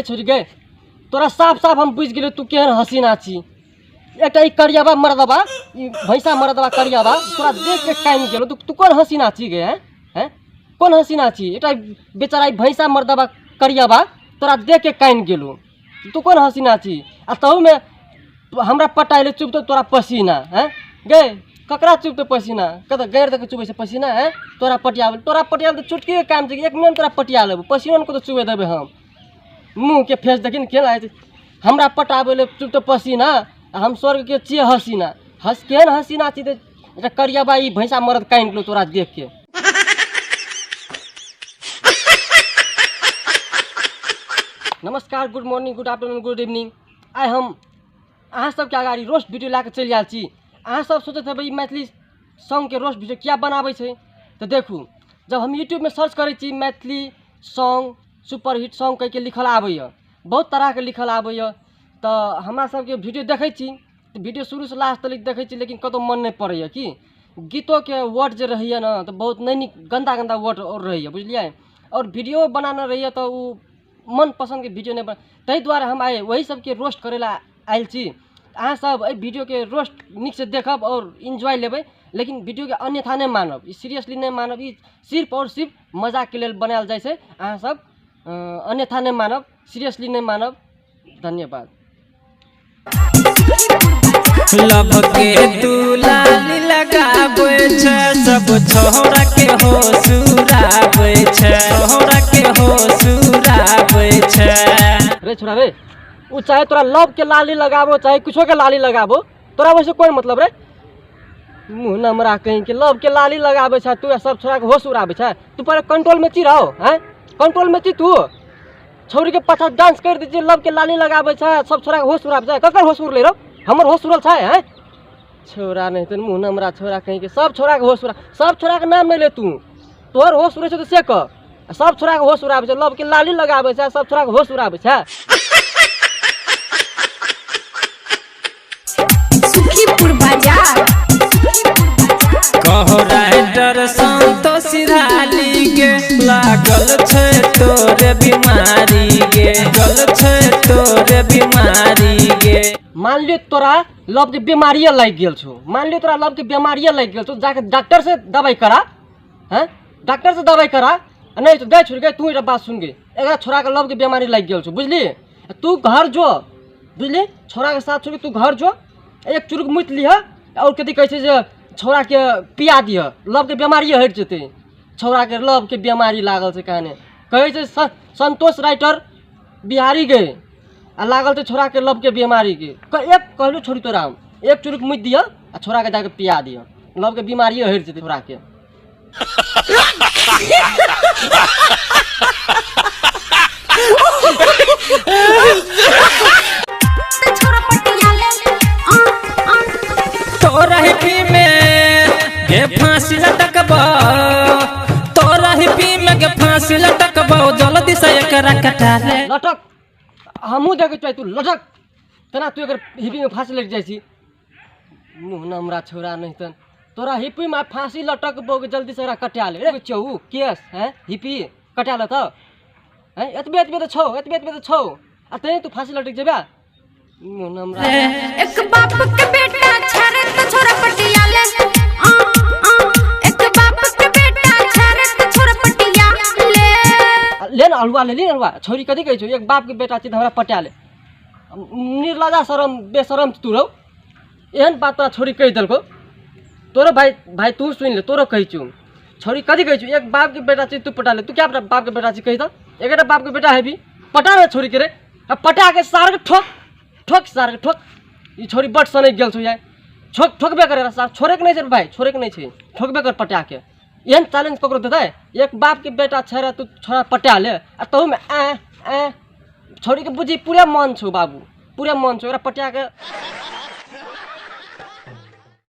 छोड़ी गे, तोरा साफ साफ हम बुझि गेलियौ तू केहन हसीना छी। एकटा ई करियाबा मरदबा, ई भैंसा मरदबा करियाबा तोरा देख के कानि गेलौ। तू कोन हसीना छी गे? हैं हैं कोन हसीना छी? एकटा बेचारा ई भैंसा मरदबा करियाबा तोरा देख के कानि गेलौ, तू कोन हसीना छी? आ तहूमे हमरा पटाइले चुपतो तोरा पसीना। हैं गे, ककरा चुपतो पसीना? कतऽ गैर दऽ के चुबै छै पसीना? हैं तोरा पटियाबै, तोरा पटियाबै तऽ चुटकीके काम छै, एक मिनट तोरा पटिया लेबौ, पसीनो ने कतौ चुबै देबै हम। मुँहके फेस देखी ने केना लागै छै। हमरा पटाबै लए चुपतो पसीना, आ हम स्वर्गके छियै हसीना। हस केहन हसीना छी तऽ एकटा करियाबा ई भैंसा मरद कानि गेलौ तोरा देखके। नमस्कार, good morning, good afternoon, good evening. आइ हम अहाँ सबके अगाड़ी रोस्ट वीडियो लए कऽ चलि आयल छी। अहाँ सब सोचैत हेबै ई मैथिली सॉन्गके रोस्ट वीडियो किया बनाबै छै। तऽ देखू, जब हम यूट्यूबमे सर्च करै छी मैथिली सॉन्ग सुपरहिट सॉन्ग कहिके लिखल आबैए, बहुत तरहके लिखल आबैए। तऽ हमरा सबके वीडियो देखै छी तऽ वीडियो शुरूसँ लास्ट तक देखै छी, लेकिन कतहु मन नहि पड़ैए कि गीतोके वर्ड जे रहैए ने तऽ बहुत नहि नीक, गन्दा गन्दा वर्ड आओर रहैए, बुझलियै। आओर वीडियो बनाना रहैए तऽ ओ मन पसन्दके वीडियो नहि बना, ताहि दुआरे हम आइ ओही सबके रोस्ट करै लए आयल छी। अहाँसब एहि वीडियोके रोस्ट नीकसँ देखब आओर इन्जॉय लेबै, लेकिन वीडियोके अन्यथा नहि मानब, ई सीरियसली नहि मानब, ई सिर्फ आओर सिर्फ मजाकके लेल बनायल जाइ छै। अहाँसब अन्यथा नहि मानब, सीरियसली नहि मानब। धन्यवाद। लभ के तू लाली लगाबै छै, सब छोरा के हो सुराबै छै, छोरा के हो सुराबै छै। रे छोरा रे, ओ चाहे तोरा लव के लाली लगाबो चाहे कुछो के लाली लगाबो, तोरा वैसे कोन मतलब रे? मुँह नमरा कहीं के लव के लाली लगाबै छै तू, सब छोरा के होश उड़ाबै छै। तू पहले कंट्रोल में छी रहो, हैं कंट्रोल में छी तू? छौरी के पाछा डांस कर दै छियै, लव के लाली लगाबै छै, सब छोरा के होश उड़ाबै छै। ककर होश उड़लै रौ? हमर होश उड़ल छै? हैं छोरा नहीं तऽ मुँह नमरा छोरा कहीं के सब छोरा के होश उड़ा, सब छोरा के नाम नहि ले तू, तोहर होश उड़ै छौ तऽ से कह। सब छोरा के होश उड़ाबै छै, लव के लाली लगाबै छै, सब छोरा के होश उड़ाबै छै। सुखीपुर बाजार। कहो राइटर संतोष राली गे, लागल छै तोरे बीमारी गे, गल छै तोरे बीमारी गे। मान लियो तोरा लव के बीमारिये लागि गेल छौ, मान लियो तोरा लव के बीमारिये लागि गेल छौ, जाके डॉक्टर से दवाई करा, हैं डॉक्टर से दवाई करा। आ नहीं तो गए छोड़ गए, तू एकटा बात सुन गे, एकरा छोरा के लव के बीमारी लागि गेल छौ, बुझली? तू घर जो, बुझली, छोरा के साथ छोड़ तू घर जो, एक चुरुक मुति लिह और कथी कहै छै जे छोरा के पिया दिह, लव के बीमारी हटि जेतै। छोरा के लव के बीमारी लागल छै कहने कहै छै संतोष राइटर बिहारी गे, आ लागल छै छोरा के लव के बीमारी के। एक कहलू छोड़ी तोरा हम, एक चुरुक मुति दिह आ छोरा के जाके पिया दिह, लव के बीमारी हटि जेतै छोरा के। छोरा पटिया ले आ आ। तोरा हिप्पी में गे फांसी लटकबो, तोरा हिप्पी में गे फांसी लटकबो, जल्दी से एकरा कटा ले। लटक, हमहूँ देखै छियै तू लटक केना तू एकर हिप्पी में फांसी लटि जाइ छी। मुँह नमरा छौड़ा नहीं तन तोरा हिप्पी में फांसी लटकबो के जल्दी से एकरा कटा ले। रे चौ केस हैं हिप्पी कटा ले तऽ हैं, एतबे एतबे तऽ छौ, एतबे एतबे तऽ छौ, आ तैं तू फांसी लटक जेबे। मुँह नमरा। एक बाप के बेटा छरे त छोरा पटिया ले आ आ। एक बाप के बेटा छरे त छोरा पटिया ले। आ, ले न अलुआ, ले ली न अलुआ। छौरी कथी कहै छौ? एक बाप के बेटा छी तऽ हमरा पटा ले। निर्लजा शरम बेशरम तू रौ, एहन बात तोरा छौरी कहि देलकौ। तोरो भाई, भाई तू सुनि ले, तोरो कहै छौ छौरी कथी कहै छौ? एक बाप के बेटा छी तू पटा ले। तू क्या बाप के बेटा छी कहि तऽ? एकटा बाप के बेटा हेबी, पटा ले छौरी के रे। आ पटा के सार के ठोक ठोक, सार के ठोक। ई छौरी बड सनकि गेल छौ यार, ठोक ठोकबे करे सार, छोड़े के नहि छै भाई, छोड़े के नहि छै, ठोकबे कर पटा के। एहन चैलेंज ककरो देतै? एक बाप के बेटा छै रे, तू छोड़ा पटा ले, आ तहूमे ऐ ऐ छौरी के बुझी पूरे मन छौ बाबू, पूरे मन छौ, एकरा पटा के।